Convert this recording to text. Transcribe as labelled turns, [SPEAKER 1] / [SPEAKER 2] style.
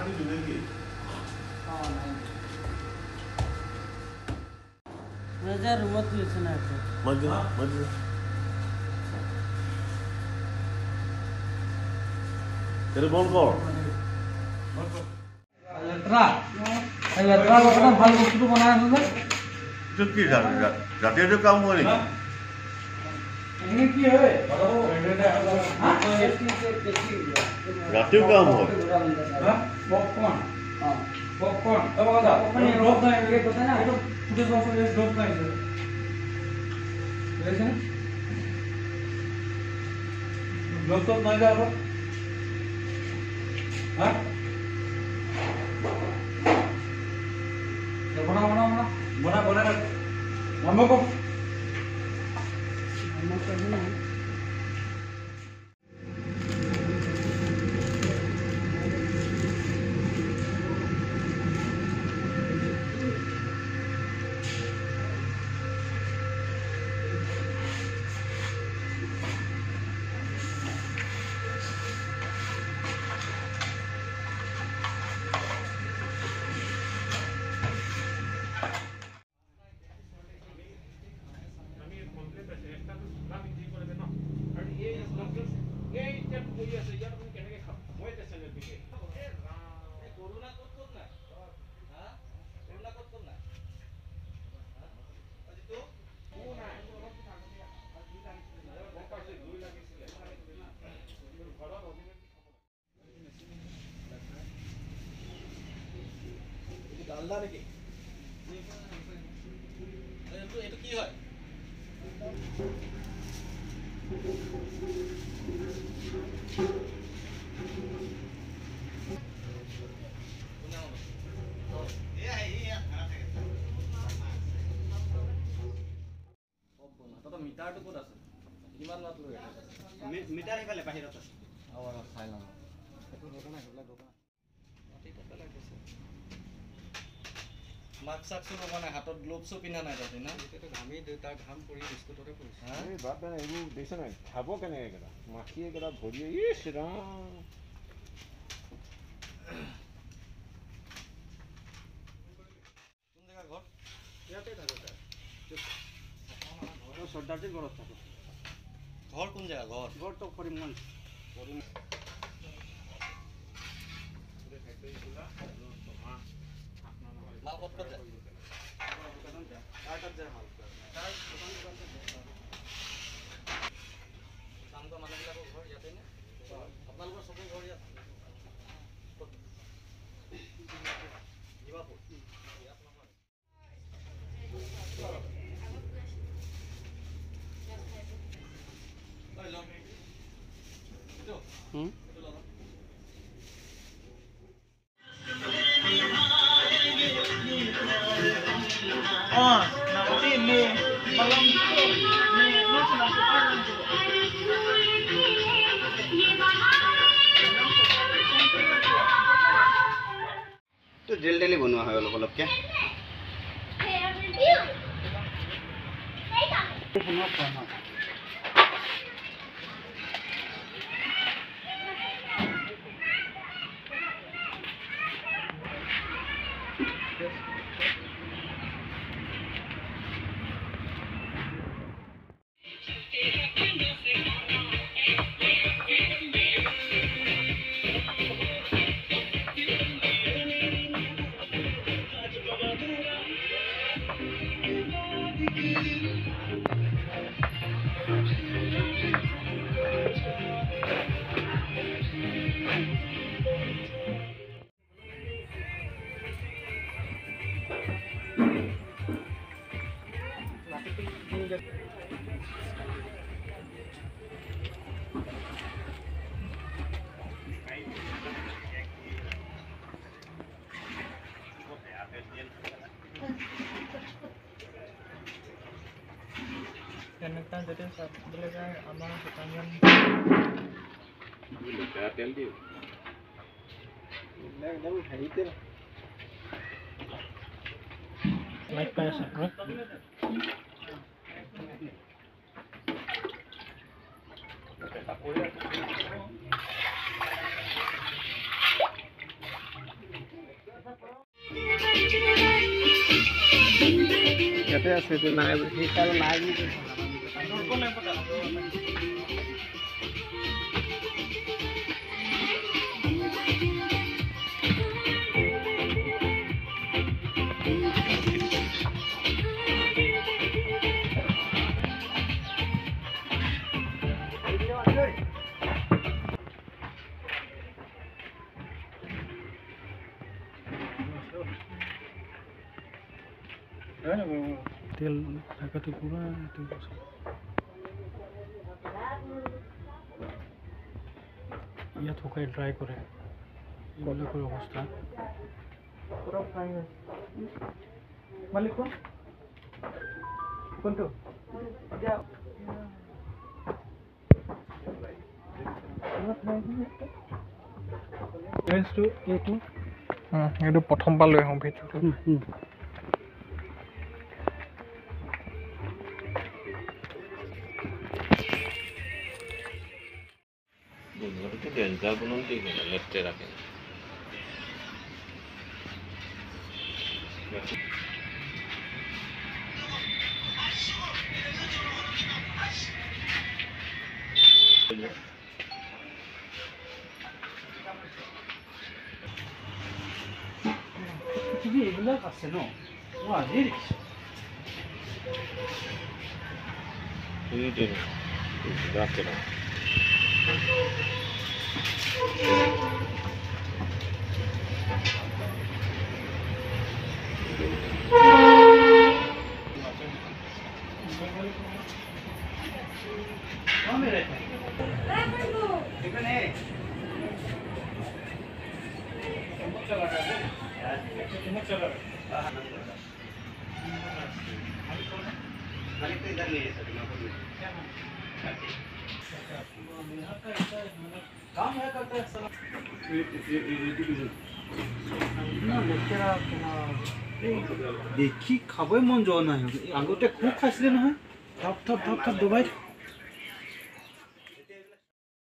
[SPEAKER 1] দিবি নেকি?
[SPEAKER 2] ৰুমত গৈছে না।
[SPEAKER 1] বন্ধ কৰ।
[SPEAKER 2] লেতেৰা লেতেৰা লগতে ভাল বস্তুটো বনাই আছো যে।
[SPEAKER 1] এইটো কি ৰাতিটো কাম হয় নেকি?
[SPEAKER 2] কি হয়?
[SPEAKER 1] ৰাতিও কাম হয়।
[SPEAKER 2] পপকৰ্ণ বনা বনা বনা বনা বনা আৰম্ভ কৰ।
[SPEAKER 3] ডালদা নেকি? এইটো কি হয়? মিটাৰটো ক'ত আছে? কিমান ৱাট লৈ আছে?
[SPEAKER 4] মিটাৰ সেইফালে বাহিৰত আছে।
[SPEAKER 3] অঁ, চাই লওঁ। সেইটো দৰকাৰ নাই, সেইবিলাক দৰকাৰ নাই। মাটিতে পেলাই গৈছে। মাস্ক চাক্সো লগোৱা নাই, হাতত গ্ল'ভছো পিন্ধা নাই তাতে না?
[SPEAKER 4] ঘামি তাৰ ঘাম পৰি বিস্কুটতে পৰিছে।
[SPEAKER 5] এই বাদ দে না, এইবোৰ দেখিছ নাই? খাব কেনেকে এইকেইটা? মাখিয়ে এইকেইটা ভৰিয়ে, ইছ ৰাম।
[SPEAKER 3] কোন জেগা ঘৰ?
[SPEAKER 4] ইয়াতে থাকো ছাৰ, চৰ্দাৰজিৰ ঘৰত থাকো।
[SPEAKER 3] ঘৰ কোন জেগা ঘৰ?
[SPEAKER 4] ঘৰটো কৰিমগঞ্জ।
[SPEAKER 3] মাল ক'ত ক'ত যায়?
[SPEAKER 4] তাৰ তাত যায় মাল। তাৰ দোকান দোকান
[SPEAKER 3] কাম কৰা মানুহবিলাকৰ ঘৰ ইয়াতে নে? আপোনালোকৰ চবৰে ঘৰ ইয়াত? ক'ত? ডিমাপুৰ? ইয়াত নহয়। ঐ লগ। এইটো? এইটো লগ।
[SPEAKER 4] তো জেল টেলি বনোৱা হয় অলপ অলপকৈ।
[SPEAKER 2] তেনেকুৱা যদি চাবলৈ যায় আমাৰ দোকানখন
[SPEAKER 5] লেতেৰা তেল দিয়ে।
[SPEAKER 4] এইবিলাক একদম হেৰি তেল।
[SPEAKER 2] লাইট পাই আছে।
[SPEAKER 5] ইয়াতে আছে এইটো নাই সেইকাৰণে নাই বুলি কৈছে।
[SPEAKER 2] তেল থাকাটো পুৰা এইটো ইয়াত শুকাই ড্ৰাই কৰে এইবিলাকৰ অৱস্থা।
[SPEAKER 4] পুৰা ফ্ৰাই হয়। মালিক কোন কোনটো?
[SPEAKER 2] এইটো
[SPEAKER 6] এইটো প্ৰথমবাৰ লৈ আহোঁ ভিডিঅ'টো।
[SPEAKER 5] ডেঞ্জাৰ বনাম কি লেতেৰাকে।
[SPEAKER 2] এইবিলাক আছে ন, মই আজিয়ে দেখিছোঁ।
[SPEAKER 4] দেখি খাবই মন যোৱা নাই। আগতে খুব খাইছিলে নহয়, থপ থপ থপ থপ ডুবাই।